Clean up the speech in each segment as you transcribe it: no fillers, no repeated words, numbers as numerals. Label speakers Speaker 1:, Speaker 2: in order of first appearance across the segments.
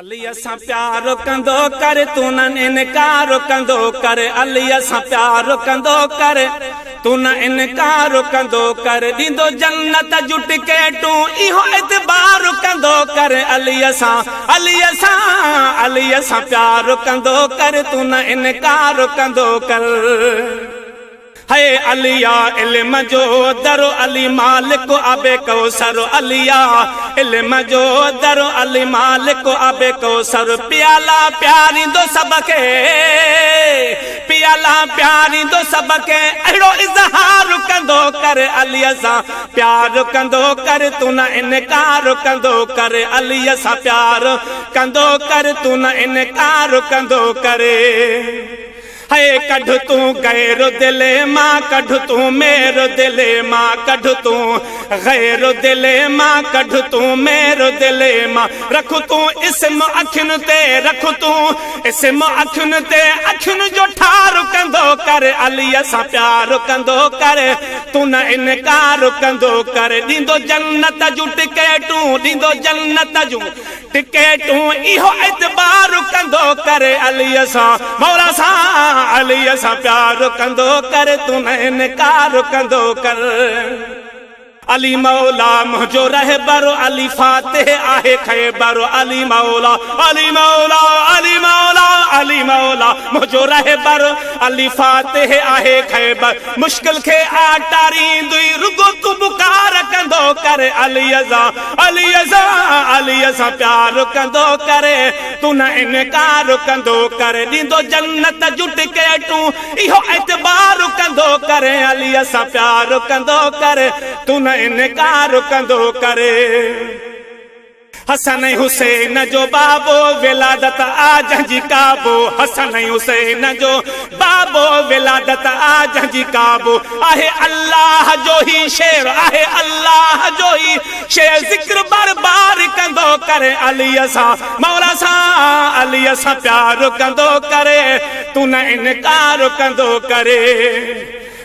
Speaker 1: علي سان پيار ڪندو ڪر تون نه انڪار ڪندو ڪر علي سان پيار ڪندو ڪر تون نه انڪار ڪندو ڪر ڏيندو جنت جون ٽڪيٽون اهو اعتبار ڪندو ڪر علي سان علي سان علي سان پيار ڪندو ڪر تون نه انڪار ڪندو ڪر. هي علي آ علم جو در علي مالڪ آب ڪوثر علي آ علم جو در علي مالڪ آب ڪوثر پيالا پياريندو سڀ کي پيالا پياريندو سڀ کي اهڙو اظهار ڪندو ڪر علي سان پيار ڪندو ڪر تون نه انڪار ڪندو ڪر علي سان پيار ڪندو ڪر تون نه انڪار ڪندو ڪر. هي ڪڍ تون غير دل مان ڪڍ تون مير دل مان ڪڍ تون غير دل مان ڪڍ تون مير دل مان رک تون اسم اکين تي رک تون اسم اکين تي اکين جو ٺار ڪندو ڪر علي سان پيار ڪندو ڪر تون نه انڪار ڪندو ڪر ڏيندو جنت جون ٽڪيٽون ڏيندو جنت جون ٽڪيٽون اهو اعتبار ڪندو ڪر علي سان مولا سان علي سان پيار ڪندو ڪر تون نه انڪار ڪندو ڪر علي مولا منهنجو رهبر علي فاتح آهي خيبر علي مولا علي مولا علي مولا علي مولا منهنجو رهبر علي فاتح آهي خيبر مشڪل کي آٽاريندوئي رڳو تون پڪار ڪندو ڪر علي سان علي سان علي سان پيار ڪندو ڪر تون نه انڪار ڪندو ڪر ڏيندو جنت جون ٽڪيٽون اهو اعتبار ڪندو ڪر علي سان پيار ڪندو ڪر تون نه انڪار ڪندو ڪر. حسن ۽ حسين جو بابو ولادت آ جنهن جي ڪعبو حسن ۽ حسين جو بابو ولادت آ جنهن جي ڪعبو آهي الله جو هي شعر آهي الله جو هي شعر ذڪر بار بار ڪندو ڪر علي سان مولا سان علي سان پيار ڪندو ڪر تون نه انڪار ڪندو ڪر.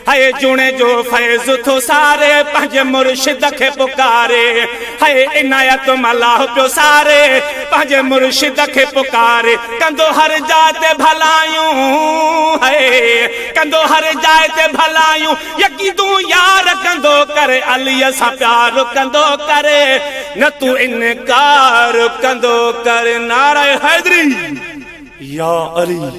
Speaker 1: هي جوڻيجو فيض ٿو ساري، پنهنجي مرشد کي پڪاري. هي عنايت ملاح پيو ساري، پنهنجي مرشد کي پڪاري. ڪندو هر جاء تي ڀلايون، هي ڪندو هر جاء تي ڀلايون. يقين يار ڪندو ڪر، علي سان پيار ڪندو ڪر، نه تون انڪار ڪندو ڪر. نعره حيدري يا علي.